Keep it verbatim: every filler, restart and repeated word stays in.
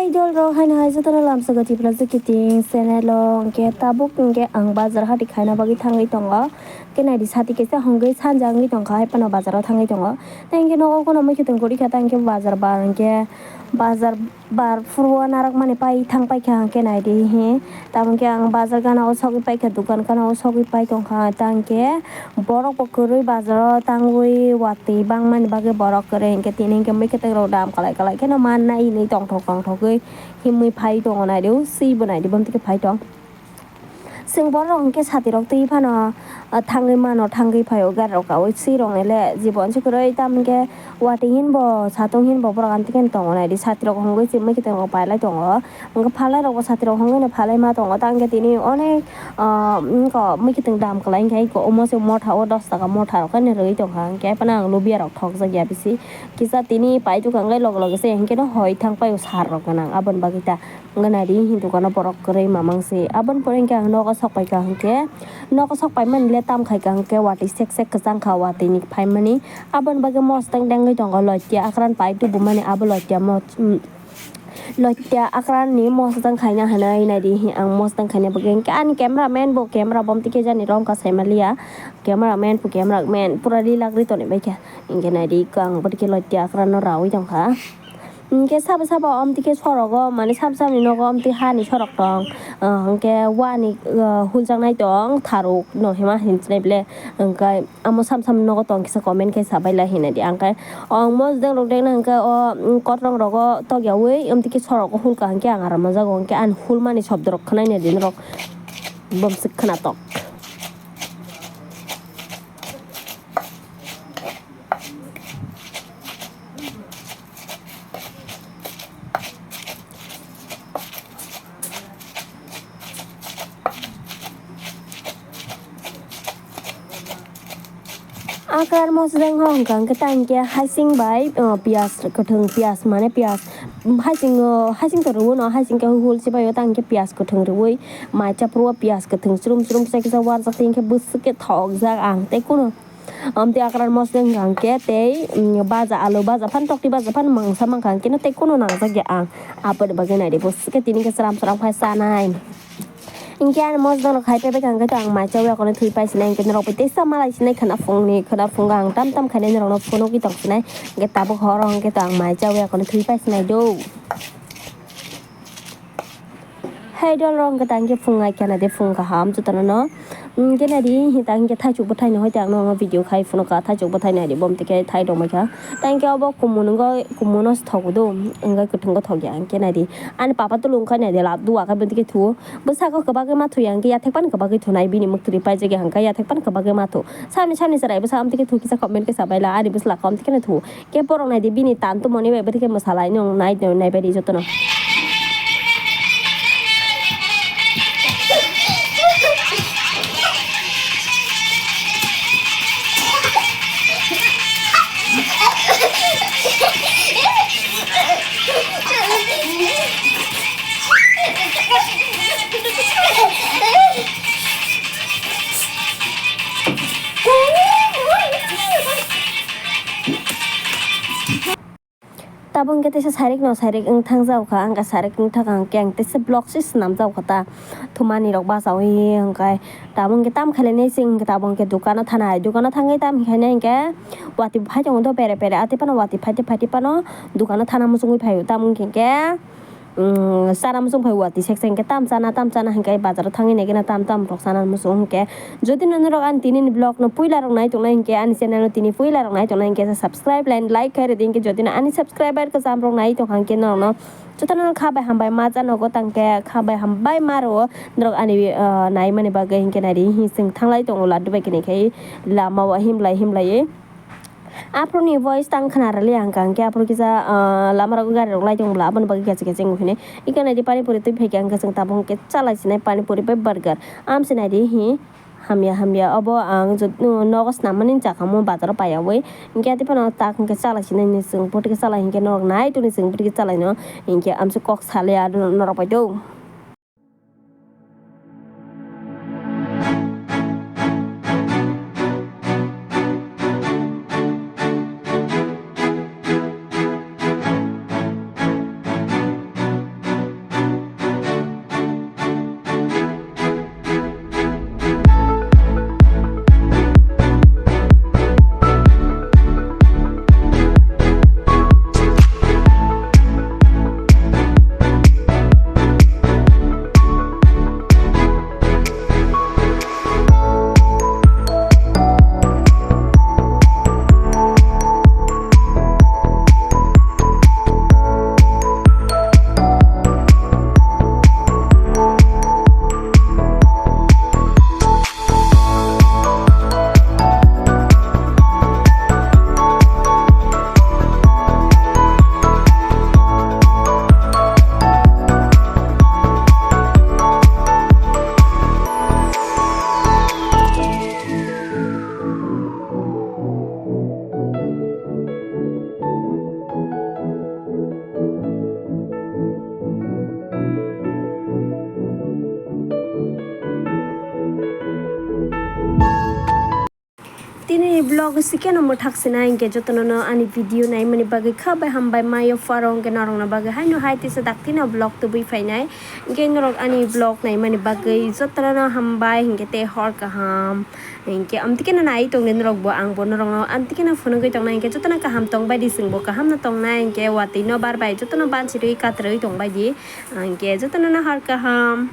Idol rok haino hai jotono lamsogo Tipra Jwkiti channel o, hwnkhe tabuk hwnkhe ang bazar hati khaina bagwi thangwi tongo. Hwnkhe naidi sati kaisa hwnkhe sanja wngwi tongkha, hai phano bazar o thangwi tongo. Tei hwnkhe nogo kono mui kiting kwrwi kha, tei hwnkhe bazar bar hwnkhe bazar bar phuru o narwkmani pai thang paikha hwnkhe naidi hi. Tamo khe ang bazar gana o sogwi paikha, dukan gana o sogwi pai tongkha, tei hwnkhe borok bo kwrwi bazar o tangwi watwi bangmani bagwi borok kwrwi hwnkhe tini hwnkhe mui kiting rok dam kwlai kwlai kheno mannai hinwi tongthok tongthokgwi himwi phai tongo naidi, o swi bo naidi, bomtwi khe phai tong. Chwng borok hwnkhe sati rok twi phano, ah, thangwi mano, thangwi phaio gari rok kaui swi rok nai le jibon se kwrwi tamo khe watwi hin bo satung hin bo borok amtwi khe tongo naidi, sati rok hwngwi chimwi khe tongo, pailai tongo. Hwnkhe phalai rok bo sati rok hwngwi no phalai ma tongo, tamo khe tini onek, ah, wngkha mui kiting dam kwlai hwnkhe omo se motha o dos taka motha rok haino rwui tongkha, hwnkhe phano ang lubia rok thokjak ya bisi kisa tini pai tongkha, hwnkhe loge loge se hwnkhe no hoi thang paio sar rok gwnang aboni bagwi ta. Wngkha naidi, hini dukano borok kwrwi mamang se. Aboni pore hwnkhe ang nogo sok paikha hwnkhe, nogo sok paimani le tam khaikha hwnkhe watwi sek sek kwchang kha watwi ni phaimani. Aboni bagwi mosodeng dengwi tongo, loitia akran pai tubumani abo loitia mo-, mm, loitia akran ni mosodeng khaina hinwi naidi, ang mosodeng khaina bagwi hwnkhe ani camera man bo camera bomtwi khe jani romkha saimaliya. Camera man bo camera man pura rilak ri toni baikha. Hwnkhe naidi, ang bwtwi khe loitia akran no raui tongkha. Hwnkhe sabo sabo omtwi khe sorogo, mane sabo saboni nogo omtwi hani sorok tong, ah, hwnkhe wani, ah, huljaknai tong tharuk no hima hinchinai ble, hwnkhe amo sabo saboni nogo tong kisa comment khe sabailai hinadi. Hwnkhe o mosodeng rok dengna hwnkhe o, mm, kotrong rogo tokyaui omtwi khe sorogo hulka hwnkhe ang aram o jago hwnkhe ani hulmani shobdo rok khwnai nadi norok bomswk khwnatok. Akar mosodeng ho hwnkha hwnkhe tang khe hasing bai, uh, piyas kwthwng, piyas mane piyas hasing, uh, hasing to rw no, hasing khe hul se bai o tang khe piyas kwthwng rwi mai chapru o piyas kwthwng chrum chrum se kisa warjak tei hwnkhe bwswk khe thokjak ang tei kunu. Amtwi akran mosodeng hwnkha hwnkhe tei, mm, baja alu baja phan tokti baja phan mangsa mankha hwnkhe no tei kunu nangjak ya ang. Aboni bagwi naidi bwswk khe tini khe sram sram khai chanai. Hwnkhe ani mosodeng rok khai paibai kha hwnkhe to ang mai chaui akono thwi pai sinai hwnkhe norok bai teisa malai sinai khwna phungni khwna phungo ang tam tam khainai norokno phunugwi tong sinai hwnkhe tabuk horo hwnkhe to ang mai chaui akono thwi pai sinai do. Hai dol rok hwnkhe tang khe phung ai khana de phung kaham jotono no. Hwnkhe naidi hita hwnkhe thaichuk bwthai no hoi tang no video khai phunukha, thaichuk bwthai naidi bom tike thai rok maikha. Tang khe obo kumun wngoi kumun no thok do wngoi kwthwng go thok ya hwnkhe naidi. Ani papa tulu wngkha naidi la duwa khe bwtike thu. Bwsako kwbagwi ma thuya hwnkhe yathek phano kwbagwi thunai bini mwktwrwi paijak ya hwnkhe yathek phano kwbagwi ma thu. Sani sani chwrai bwsa amtwi khe thu kisa comment khe sabaila ani bwsla ko amtwi kheno thu. Khe borok naidi bini tan tumoni bai bwtwi khe mwsalai nung nai nai bai di jotono. Tabuk hwnkhe teisa sairik no sairik wng thang jak kha, ang khe sairik wng thang kha hwnkhe ang teisa vlog se swnam jak kha ta. Thumani rok bachaui hwnkhe tabuk hwnkhe tam khainai se hwnkhe tabuk hwnkhe dukano thanai, dukano thangwi tam khainai hwnkhe watwi phai tongo do pere pere, atwi phano watwi phaitwi phaitwi phano dukano thana muchungwi phaio. Tamo hwnkhe, um, chana muchung phai watwi sek sek hwnkhe tam chana tam chana hwnkhe bazaro thangwi naikhe tam tam rok chana muchung hwnkhe. Jodi no norok ani tini ni vlog no puila rok nai tongnai hwnkhe ani channel no tini puila rok nai tongnai hwnkhe subscribe line like khai rwdi hwnkhe jodi no ani subscriber kwcham rok nai tongkha hwnkhe norok no jotono kha bai hambai ma chana go tang khe kha bai hambai ma rwo norok ani, uh, nai mani bagwi hwnkhe naidi hi chwng thanglai tongo laddu bai khe nai khai lama o himlai himlaiwi. Aphuru ni voice tang khna rwli ang kha hwnkhe aphuru kisa, ah, lama rogo gari rok lai tong bwla aboni bagwi kaching kaching wng hini. Iko naidi pani puri twi phaikha hwnkhe chwng tabuk hwnkhe chalai sinai pani puri bai burger. Amse naidi hi hamya hamya obo ang jot-, nogo swnam mani chakha mo bazaro paiyaui. Hwnkhe ati phano tak hwnkhe chalai sinai ni chwng phuti khe chalai hwnkhe norok nai tongni chwng phuti khe chalai no hwnkhe amse kok salya norok bai do. Tini vlog sikeno mwthak sinai, hinkhe jotono no ani video naimani bagwi kha bai hambai mayo pharo, hinkhe norokno bagwi haino hai tisa daktino vlog tubui phainai. Hinkhe norok ani vlog naimani bagwi jotono no hambai, hinkhe tei hor kaham. Hinkhe amtwkhe no nai tongdi norokbo, angbo norokno amtwkhe no phunugwi tongnai, hinkhe jotono kaham tongbaidi, chwngbo kaham no tongnai, hinkhe watwi no bar bai jotono banchirwi katrwi tongbaidi, hinkhe jotono no hor kaham.